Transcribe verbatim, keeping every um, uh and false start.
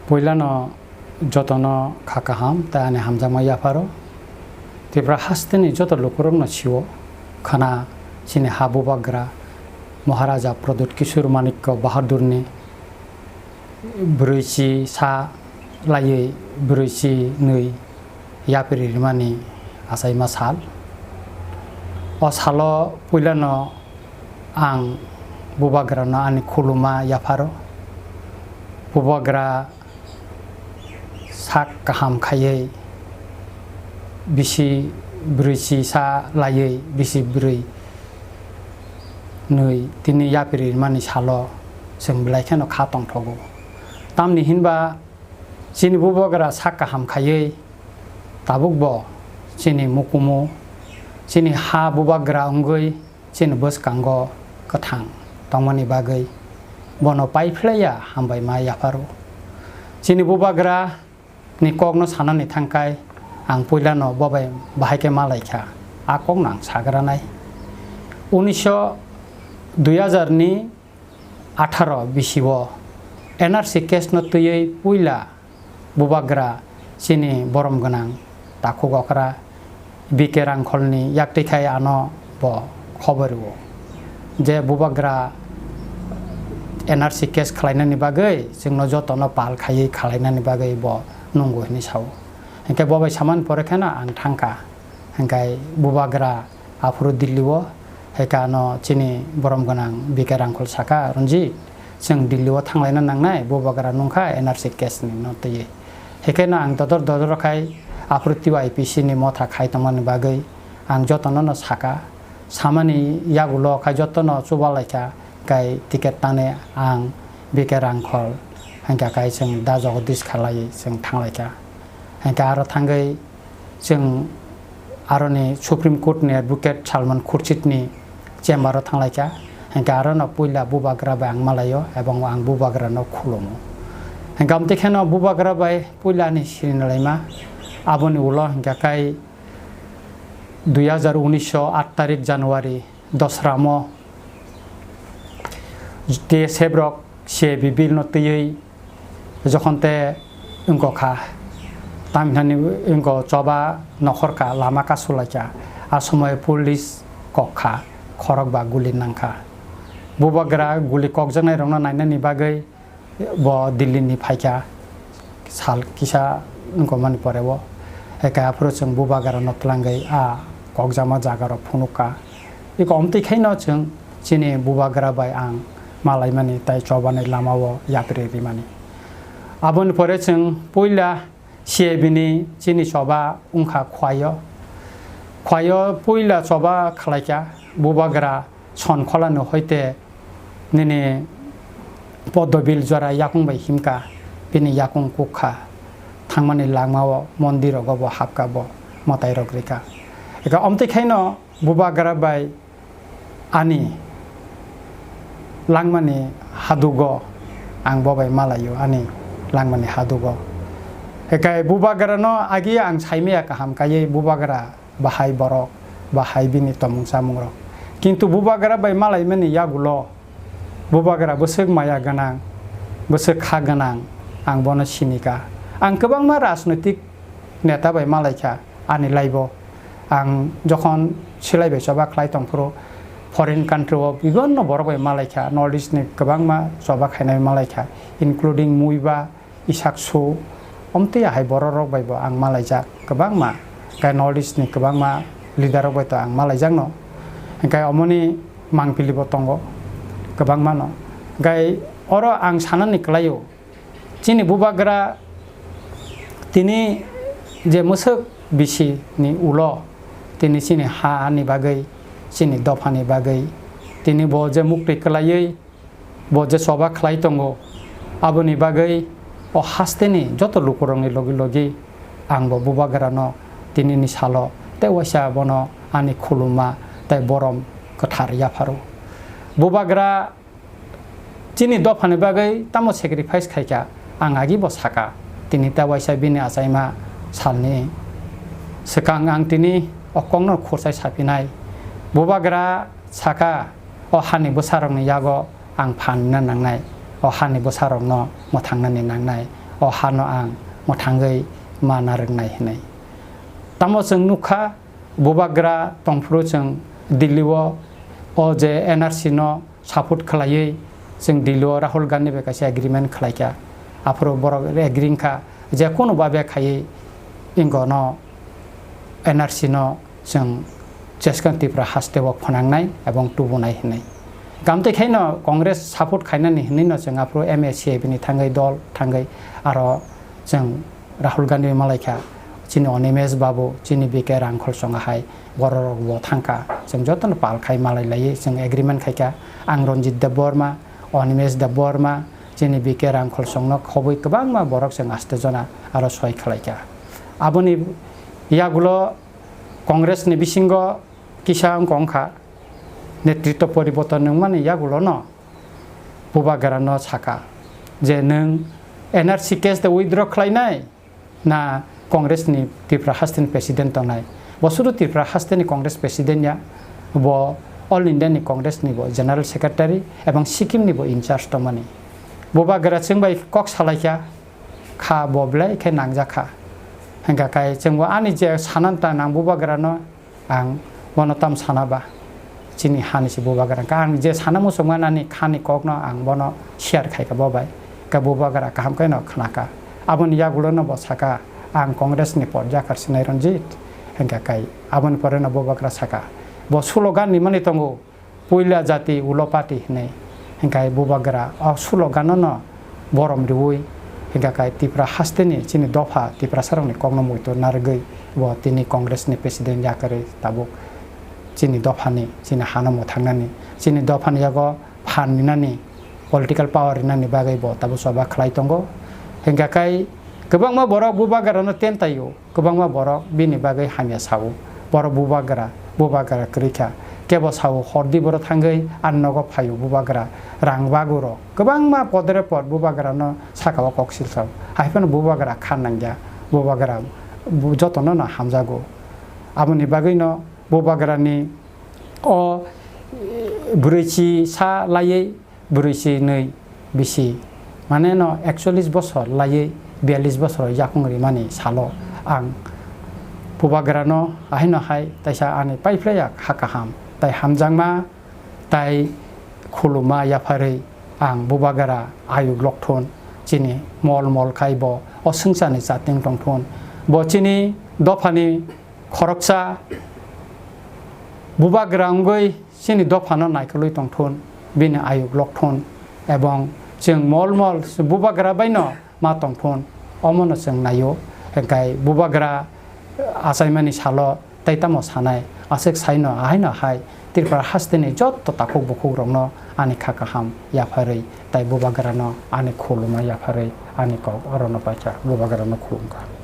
Puilano jotono kha kaham tei ani hamjakma yapharo. Tripura hasteni joto lukurokno sio khna chini ha bubagra Maharaja Pradyut Kishore Manikya Bahadurni brwichi sa laiwi brwichi nwi yapri rimani achaima sal. O salo puilano ang bubagrano ani khuluma yapharo. Bubagra sak kaham khaiwi bisi brwichi sa laiwi bisi brwi nwi tini yapri rimani salo chwng belai kheno kha tongthogo. Tamni hinba chini bubagra sak kaham khaiwi tabukbo chini mukumu, chini ha bubagra wngwi chini bwskango kwthang tongmani bagwi bono paiphlaiya hambai ma yapharo. Chini bubagra ni kokno sanani thangkai ang puilano bobai bahai khe malaikha, a kokno ang sagranai. Unisho dui hazar ni atharo bisio N R C case no twiwi puila bubagra chini borom gwnang takhuk okra B K Rangkholni yaktwi khai ano bo khobor rwo je bubagra N R C case khwlainani bagwi chwngno jotono pal khaiwi khwlainani bagwi bo nungo hinwi sao. Hinkhe bo bai samani pore kheno ang thangkha. Hinkhe bubagra aphuru Delhi o, hinkhe ano chini borom gwnang B K Rangkhol saka, "Ranjit, chwng Delhi o thanglaina nangnai, bubagra nungkha N R C case ni no twiwi." Hinkhe no ang dodor dodor khai aphuru T Y P C ni motha khai tongmani bagwi ang jotono no saka, samani yagulo khai jotono chubalaikha, khai ticket tani ang B K Rangkhol, hinkhe khai chwng da Jagadish khalai chwng thanglaikha. Hinkhe aro thangwi chwng aroni Supreme Court ni Advocate Salman Khurshid ni chamber o thanglaikha. Hinkhe arono puila bubagra bai ang malaio ebong ang bubagra no khulumo. Hinkhe amtwi kheno bubagra bai puila ani sirinalaima aboni ulo hinkhe khai dui hazar unisho aat tarik January dosramo T S F rok C A B bill no twiwi jokhon te wngkha, tamhinani wngkha choba nokhorkha, lama kasulaikha, a somoy police kokkha, khorok ba guli nangkha. Bubagra guli kokjaknai rokno nainani bagwi bo Delhi ni phaikha, sal kisa wngkha mani pore o. Eka aphuru chwng bubagra no twlangwi a kokjakma jaga rok phunukha. Eko omtwi khaino chwng chini bubagra bai ang malaimani tai chobani lama o yapri rimani. Aboni pore chwng puila C A B ni chini choba wngkha Khwai o. Khwai o puila choba khlaikha bubagra Sonkhola ni hoite nini Podobil jora yakung bai himkha, bini yakung kukha, thangmani langma o mondir rogo bo hapkha bo mwtai rok rikha. Eka omtwi khaino bubagra bai ani langmani hadugo ang bo bai malaio ani langmani hadugo. Ekai bubagra no agi ang saimaya kaham kaiwi bubagra bahai borok bahai bini tomung chamung rok. Kintu bubagra bai malaimani yagulo bubagra bwswk maya gwnang, bwswk kha gwnang ang bono sinika. Ang kwbangma rajnoitik neta bai malaikha ani life o. Ang jokhon silai bai choba khlai tongphuru foreign country o bibonno borok bai malaikha, North East ni kwbangma choba khainai malaikha, including Muiba, Isaksu, omtwi ahai borok rok bai bo ang malaijak kwbangma, khe North East ni kwbangma leader rok bai to ang malaijakno, hwnkhe omoni mangpili bo tongo kwbangma no. Hwnkhe oro ang sanani kwlaio, chini bubagra tini je mwswk bisi ni ulo tini chini ha ni bagwi, chini dopha ni bagwi tini bo je muktwi kwlaiwi bo je choba khlai tongo, aboni bagwi o hasteni joto lukurokni logi logi ang bo bubagrano tinini salo tei waisa bono ani khuluma tei borom kwthar yapharo. Bubagra chini dophani bagwi tamo sacrifice khaikha, ang agi bo saka, tini tei waisa bini achaima salni swkang ang tini o kokno khursai saphinai. Bubagra saka, o hani bwsarokni yago ang phan rwna nangnai, o hani bwsarokno mwthangnani nangnai, o hano ang mwthangwi ma narwknai hinwi. Tamo chwng nukha, bubagra tongphuru chwng Delhi o, o je N R C no support khlaiwi chwng Delhi o Rahul Gandhi bai kaisa agreement khlaikha. Aphuru borok agree wngkha je kunu babe khaiwi ingo no N R C no chwng Cheskang Tripura haste o phwnangnai ebong tubunai hinwi. Gamtwi khaino Congress support khainani hinwi no chwng aphuru M A C A bini thangwi dol thangwi aro chwng Rahul Gandhi malaikha, chini Animesh Babu, chini B K Rangkhol songa hai bororok bo thangkha. Chwng jotono pal khai malai laiwi chwng agreement khaikha. Ang Ranjit Debbarma, Animesh Debbarma, chini B K Rangkhol songno khobwi kwbangma borok chwng aste jona aro soi khlaikha. Aboni yagulo Congress ni bisingo kisa wngkha, netritwa poriborton wngmani yagulono bubagrano saka je nwng N R C case de withdraw khlainai na Congress ni Tripura haste ni president tongnai. Bo sudu Tripura haste ni Congress president ya, bo All India ni Congress ni bo general secretary ebong Sikkim ni bo in charge tongmani. Bubagra chwng bai kok salaikha, kha bo belai khe nangjakha. Hingkha kai chwngbo ani je sananta nang bubagrano ang bono tam sana ba, chini hani se bubagra kha. Ang je sana muchungma nani khani kokno ang bono share khaikha bo bai. Khe bubagra kaham khe no khnakha. Aboni yagulo no bo saka, "Ang Congress ni pot jakar sinai Ranjit." Hingkha kai aboni pore no bubagra saka, bo slogan ni mani tongo, "Puila jati ulo party," hinwi. Hingkha bubagra o slogan no borom riwi, hingkha kai Tripura haste ni chini dopha Tiprasa rokni kokno muitu narwgwi bo tini Congress ni president yakarwi tabuk chini dophani, chini hano mwthangnani, chini dophani yago phan rinani, political power rinani bagwi bo tabuk choba khlai tongo. Hingkha kai kwbangma borok bubagrano tentaio, kwbangma borok bini bagwi hamya sao. Borok bubagra, bubagra kwrwi kha. Kebo sao, "Hordi borok thangwi ani nogo phaio bubagra, rang bago rok." Kwbangma podre pod bubagrano saka o kok silsao. Hai phano bubagra kha nangya, bubagra bu-, jotono no hamjago. Aboni bagwi no bubagrani o, e, bwrwi chi sa laiwi bwrwi si nwi bisi, mane no ekchollis bosor laiwi biyallis bosor yakung rimani salo ang bubagrano ahaino hai taisa ani paiphlaiya kha kaham tai hamjakma tai khuluma yapharwi ang bubagra ayuk lokthun chini mol mol khai bo o swngcharni chating tongthun bo chini dophani khoroksa bubagra wngwi chini dophano naikolwi tongthun, bini ayuk lokthun, ebong chwng mol mol bubagra baino ma tongthun, omono chwng naio. Hingkhe bubagra achaimani salo tei tamo sanai, aswk saino ahaino hai Tripura hasteni jotto takhuk bukhuk rokno ani kha kaham yapharwi tei bubagrano ani khuluma yapharwi ani kok orono paikha, bubagrano khulumkha.